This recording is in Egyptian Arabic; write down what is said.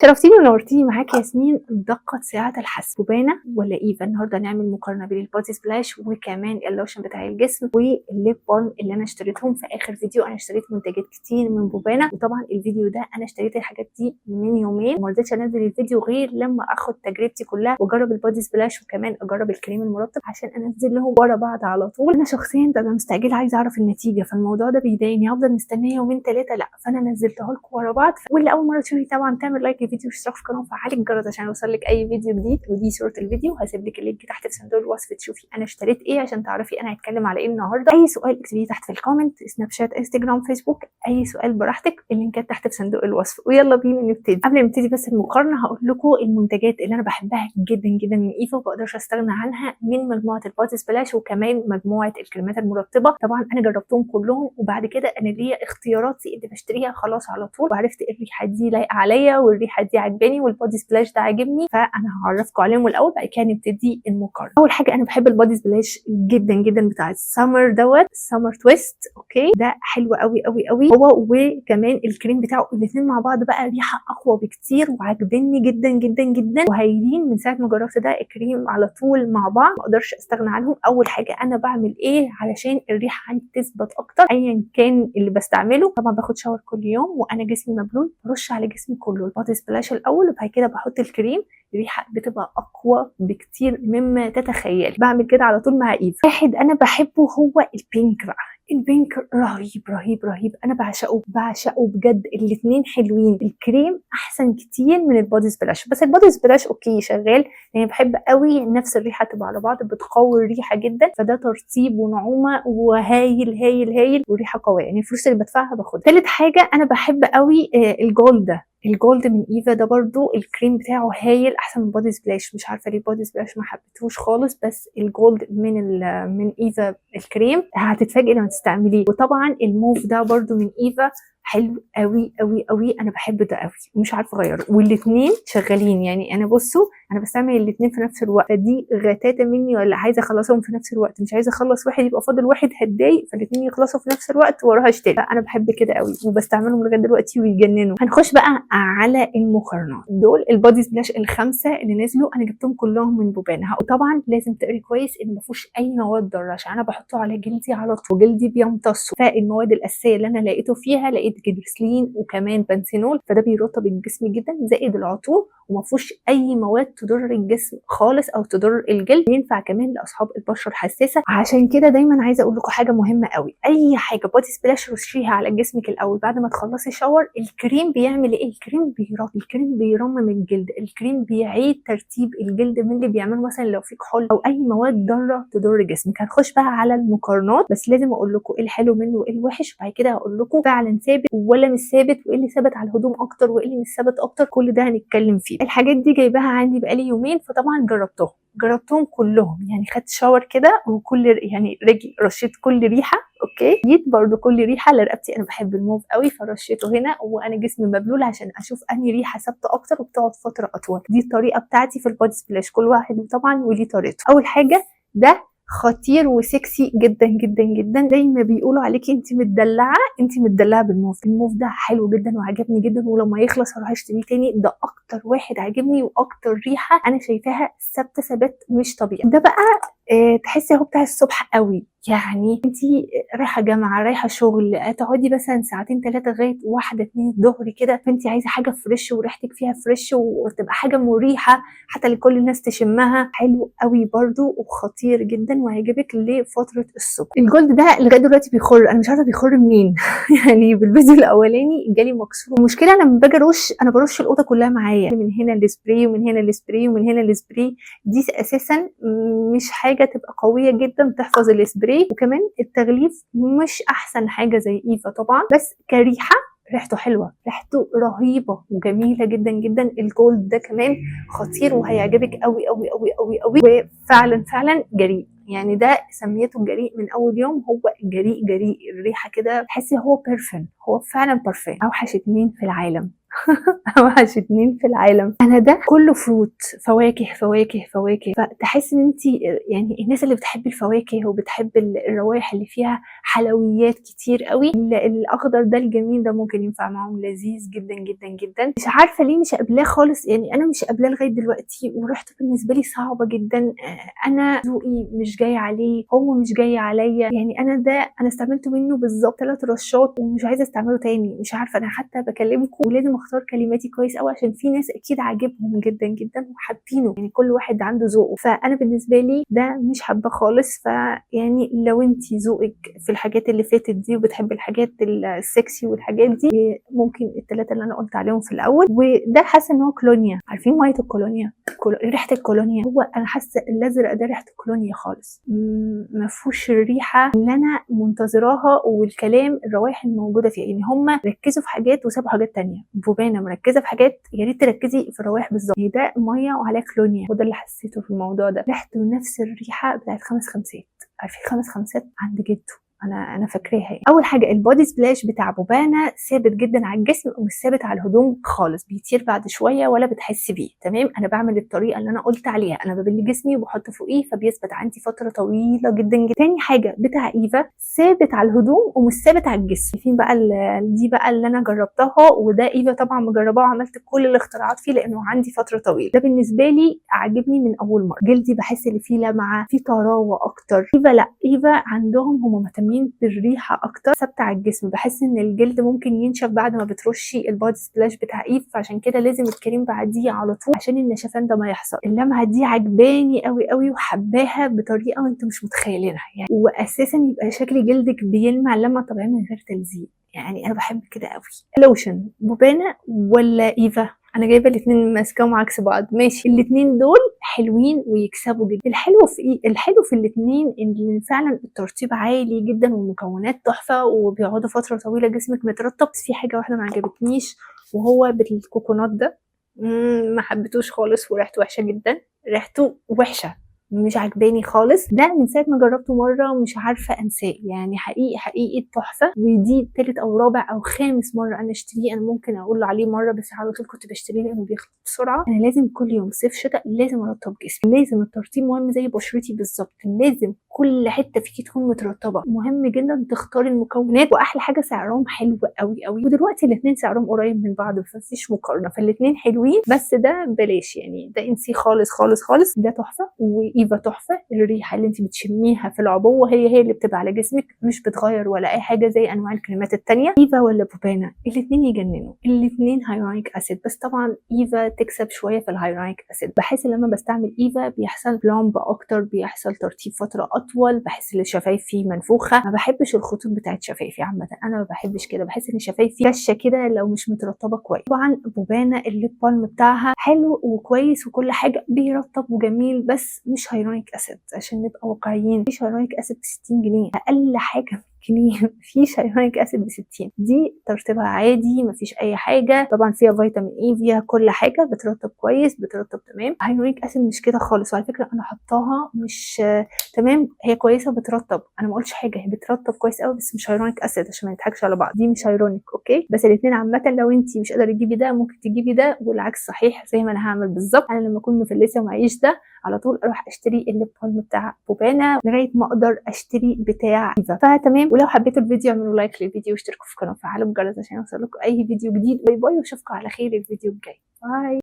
شرفتيني ونورتيني، معاكي ياسمين. دقت ساعة الحسم، بوبانا ولا ايفا؟ النهارده هنعمل مقارنة بين ال body splash وكمان اللوشن بتاع الجسم وال lip balm اللي انا اشتريتهم في اخر فيديو. انا اشتريت منتجات كتير من بوبانا، وطبعا الفيديو ده انا اشتريت الحاجات دي من يومين وما رضيتش انزل الفيديو غير لما اخد تجربتي كلها واجرب ال body splash وكمان اجرب الكريم المرطب عشان انزل لهم ورا بعض على طول. انا شخصيا ببقى مستعجلة، عايزه اعرف النتيجه، فالموضوع ده بيضايقني، هفضل مستنيه يومين ثلاثه، لا، فانا نزلته لكم ورا بعض. واللي اول مرة تشوفي طبعا تعمل like للفيديو واشتراك في القناة وفعلي الجرس عشان يوصل لك اي فيديو جديد. ودي صوره الفيديو، هسيب لك ال link تحت في صندوق الوصف تشوفي انا اشتريت ايه عشان تعرفي انا هتكلم على ايه النهارده. اي سؤال اكتبيه تحت في ال comment، سناب شات، انستجرام، فيسبوك، اي سؤال براحتك، اللينكات تحت في صندوق الوصف. ويلا بينا نبتدي. قبل ما نبتدي بس المقارنة هقول لكم المنتجات اللي انا بحبها جدا جدا من ايفا وما بقدرش استغنى عنها من مجموعة ال body splash وكمان مجموعة الكريمات المرطبه. طبعا انا جربتهم كلهم، وبعد كده انا ليا اختياراتي اللي بشتريها خلاص على طول، وعرفت الريحة دي لايقة عليا والريحه دي عجباني وال body splash ده عاجبني، فانا هعرفكم عليهم الاول، بعد كده نبتدي المقارنة. اول حاجة انا بحب ال body splash جدا جدا بتاع ال summer دوت، summer twist، okay، ده حلو قوي قوي قوي هو وكمان الكريم بتاعه، الاثنين مع بعض بقى ريحه اقوى بكتير وعاجبني جدا جدا جدا وهايلين. من ساعة ما جربت ده الكريم على طول مع بعض ما اقدرش استغنى عنهم. اول حاجة انا بعمل ايه علشان الريحة عندي تثبت اكتر ايا كان اللي بستعمله؟ طبعا باخد shower كل يوم وانا جسمي مبلول، برش على جسمي كله ال body splash الاول وبعد كده بحط الكريم، الريحة بتبقى اقوى بكتير مما تتخيلي. بعمل كده على طول مع ايفا. واحد انا بحبه هو ال pink بقى، ال pink رهيب رهيب رهيب، انا بعشقه بعشقه بجد. الاثنين حلوين، الكريم احسن كتير من ال body splash، بس ال body splash okay شغال، يعني بحب قوي نفس الريحة تبقى على بعض، بتقوي الريحة جدا، فده ترطيب ونعومه وهايل هايل هايل والريحه قويه، يعني الفلوس اللي بدفعها باخدها. ثالث حاجة انا بحب قوي ال gold ده، ال gold من ايفا ده برضو الكريم بتاعه هايل، احسن من body splash، مش عارفه ليه body splash ما حبيتهوش خالص، بس ال gold من ايفا الكريم هتتفاجئي لما تستعمليه. وطبعا الموف ده برضو من ايفا حلو قوي قوي قوي، انا بحب ده قوي ومش عارفه اغيره، والاثنين شغالين، يعني انا بصوا انا بستعمل الاثنين في نفس الوقت، فدي غتاتة مني ولا عايزه اخلصهم في نفس الوقت، مش عايزه اخلص واحد يبقى فاضل واحد هتضايق، فالاثنين يخلصوا في نفس الوقت واروح اشتري. فانا بحب كده قوي وبستعملهم لغاية دلوقتي ويجننوا. هنخش بقى على المقارنات. دول ال body splash الخمسة اللي نزلوا انا جبتهم كلهم من بوبانا، وطبعا لازم تقري كويس ان ما فيهوش اي مواد ضارة عشان انا بحطه على جلدي على طول وجلدي بيمتصه. فالمواد الاساسية اللي انا لقيته فيها، لقيت جليسرين وكمان بنسينول، فده بيرطب الجسم جدا زائد العطور، وما فيهوش اي مواد تضر الجسم خالص او تضر الجلد، ينفع كمان لاصحاب البشرة الحساسة. عشان كده دايما عايزه اقول لكم حاجة مهمة قوي، اي حاجة body splash رشيها على جسمك الاول بعد ما تخلصي shower. الكريم بيعمل ايه؟ الكريم بيرطب، الكريم بيرمم الجلد، الكريم بيعيد ترتيب الجلد من اللي بيعمله مثلا لو في كحول او اي مواد ضارة تضر جسمك. هنخش بقى على المقارنات، بس لازم اقول لكم ايه الحلو منه وايه الوحش، وبعد كده هقول لكم فعلا ثابت ولا مش ثابت، وايه اللي ثابت على الهدوم اكتر وايه اللي مش ثابت اكتر، كل ده هنتكلم فيه. الحاجات دي جايباها عندي بقالي يومين، فطبعا جربتهم كلهم، يعني خدت shower كده وكل يعني رجل رشيت كل ريحه، okay، جيت برضو كل ريحه لرقبتي، انا بحب الموف قوي فرشيته هنا وانا جسمي مبلول عشان اشوف انهي ريحه ثابتة اكتر وبتقعد فترة اطول. دي الطريقة بتاعتي في ال body splash، كل واحد طبعا وليه طريقته. اول حاجة ده خطير وسكسي جدا جدا جدا، زي ما بيقولوا عليكي انت متدلعه، انت متدلعه بالموف. الموف ده حلو جدا وعجبني جدا، ولما يخلص هروح اشتريه تاني. ده اكتر واحد عاجبني واكتر ريحه انا شايفاها ثابتة ثبات مش طبيعي. ده بقى تحسي هو بتاع الصبح قوي، يعني انت رايحة جامعه، رايحة شغل، تقعدي مثلا ساعتين ثلاثة لغاية واحدة اتنين الظهر كده، فانت عايزه حاجة fresh وريحتك فيها fresh وتبقى حاجة مريحه حتى لكل الناس تشمها. حلو قوي برضو وخطير جدا وهيعجبك لفترة الصبح. ال gold ده لغاية دلوقتي بيخر، انا مش عارفه بيخر منين يعني بالفيديو الاولاني جالي مكسور. المشكلة لما باجي ارش انا برش الاوضة كلها معايا، من هنا السبراي ومن هنا السبراي ومن هنا السبراي. دي اساسا مش حاجة تبقى قوية جدا تحفظ السبراي، وكمان التغليف مش احسن حاجة زي ايفا طبعا، بس كريحه ريحته حلوة، ريحته رهيبة وجميلة جدا جدا. ال gold ده كمان خطير وهيعجبك قوي قوي قوي قوي قوي، وفعلا فعلا جريء، يعني ده سميته جريء من اول يوم، هو جريء جريء، الريحة كده تحسي هو perfume، هو فعلا برفان. اوحش اتنين في العالم اوحش اتنين في العالم. انا ده كله fruit، فواكه فواكه فواكه، فتحس ان انت يعني الناس اللي بتحب الفواكه وبتحب الروايح اللي فيها حلويات كتير قوي، الاخضر ده الجميل ده ممكن ينفع معاهم، لذيذ جدا جدا جدا. مش عارفه ليه مش قابلاه خالص، يعني انا مش قابلاه لغاية دلوقتي، وريحته بالنسبة لي صعبة جدا. انا ذوقي مش جاي عليه، هو مش جاي عليا. يعني انا ده انا استعملته منه بالظبط 3 رشات ومش عايزه استعمله تاني، مش عارفه. انا حتى بكلمكم ولازم اختار كلماتي كويس قوي عشان في ناس اكيد عاجبهم جدا جدا وحابينه، يعني كل واحد عنده ذوقه. فانا بالنسبة لي ده مش حابة خالص. فيعني لو انت ذوقك في الحاجات اللي فاتت دي وبتحبي الحاجات السكسي والحاجات دي، ممكن الثلاثة اللي انا قلت عليهم في الاول. وده حاسه ان هو كولونيا، عارفين مية الكولونيا، ريحه الكولونيا، هو انا حاسه الازرق ده ريحه كولونيا خالص، ما فيهوش الريحة اللي انا منتظراها والكلام الروايح الموجودة فيها. يعني هم ركزوا في حاجات وسابوا حاجات تانية. بوبانا مركزه في حاجات، يا ريت تركزي في الروايح بالظبط. يعني ده مية وعليها كولونيا، وده اللي حسيته في الموضوع ده. ريحته نفس الريحة بتاعت 5 خمسات، عارفين 5 خمسات عند جده، انا فاكراها يعني. اول حاجة ال body splash بتاع بوبانا ثابت جدا على الجسم ومش ثابت على الهدوم خالص، بيطير بعد شوية ولا بتحسي بيه. تمام، انا بعمل الطريقة اللي انا قلت عليها، انا ببل جسمي وبحط فوقيه فبيثبت عندي فترة طويلة جدا جدا. تاني حاجة بتاع ايفا ثابت على الهدوم ومش ثابت على الجسم. شايفين بقى دي بقى اللي انا جربتها، وده ايفا طبعا مجرباه وعملت كل الاختراعات فيه لانه عندي فترة طويلة. ده بالنسبة لي عاجبني من اول مرة، جلدي بحس ان فيه لمعة، فيه طراوه اكتر. ايفا لا، ايفا عندهم هم مهتمين بالريحه اكتر، ثابتة على الجسم. بحس ان الجلد ممكن ينشف بعد ما بترشي ال body splash بتاع ايف، فعشان كده لازم الكريم بعديه على طول عشان النشفان ده ما يحصل. اللمعة دي عجباني قوي قوي وحباها بطريقة انتم مش متخيلينها يعني، واساسا يبقى شكل جلدك بيلمع لمعة طبيعية من غير تلزيق، يعني انا بحب كده قوي. لوشن بوبانا ولا ايفا؟ انا جايبه الاثنين ماسكاهم عكس بعض، ماشي. الاثنين دول حلوين ويكسبوا جدا. الحلو في ايه؟ الحلو في الاثنين ان فعلا الترطيب عالي جدا والمكونات تحفة وبيقعدوا فترة طويلة جسمك مترطب. بس في حاجة واحدة ما عجبتنيش وهو بال coconut ده، ما حبيتوش خالص وريحته وحشة جدا، ريحته وحشة مش عجباني خالص. ده من ساعة ما جربته مرة مش عارفه انساه، يعني حقيقي حقيقي تحفة. ودي تالت او رابع او خامس مرة انا اشتريه، انا ممكن اقول عليه مرة بس على طول كنت بشتريه لانه بيخلص بسرعة. انا لازم كل يوم صيف شتاء لازم ارطب جسمي، لازم الترطيب مهم زي بشرتي بالظبط، لازم كل حتة فيكي تكون مترطبه. مهم جدا تختاري المكونات، واحلى حاجة سعرهم حلو قوي قوي. ودلوقتي الاثنين سعرهم قريب من بعض فمفيش مقارنة، فالاثنين حلوين، بس ده بلاش يعني، ده انسيه خالص خالص خالص. ده تحفة وايفا تحفة. الريحة اللي انت بتشميها في العبوه هي هي اللي بتبقى على جسمك، مش بتغير ولا اي حاجة زي انواع الكريمات التانية. ايفا ولا بوبانا؟ الاثنين يجننوا، الاثنين hyaluronic acid، بس طبعا ايفا تكسب شوية في ال hyaluronic acid. بحس لما بستعمل ايفا بيحصل plump اكتر، بيحصل ترطيب فترة اطول، بحس ان شفايفي منفوخه. ما بحبش الخطوط بتاعت شفايفي عامة، انا ما بحبش كده، بحس ان شفايفي كشه كده لو مش مترطبه كويس. طبعا بوبانا ال lip balm بتاعها حلو وكويس وكل حاجة، بيرطب وجميل، بس مش hyaluronic acid عشان نبقى واقعيين. مفيش hyaluronic acid ب 60 جنيه، اقل حاجة جنيه مفيش hyaluronic acid ب 60. دي ترطيبها عادي مفيش اي حاجة، طبعا فيها فيتامين E، فيها كل حاجة، بترطب كويس، بترطب تمام. hyaluronic acid مش كده خالص. وعلى فكرة انا حطاها مش تمام، هي كويسة بترطب، انا ما قلتش حاجة، هي بترطب كويس قوي، بس مش hyaluronic acid عشان ما نضحكش على بعض، دي مش hyaluronic okay. بس الاثنين عامة لو انت مش قادرة تجيبي ده ممكن تجيبي ده، والعكس صحيح زي ما انا هعمل بالظبط. انا لما اكون مفلسه ومعيش ده على طول اروح اشتري ال lip balm بتاع بوبانا لغاية ما اقدر اشتري بتاع ايفا. فتمام. ولو حبيتوا الفيديو اعملوا like للفيديو واشتركوا في القناة وفعلوا الجرس عشان يوصلكم اي فيديو جديد. bye bye، واشوفكم على خير الفيديو الجاي. bye.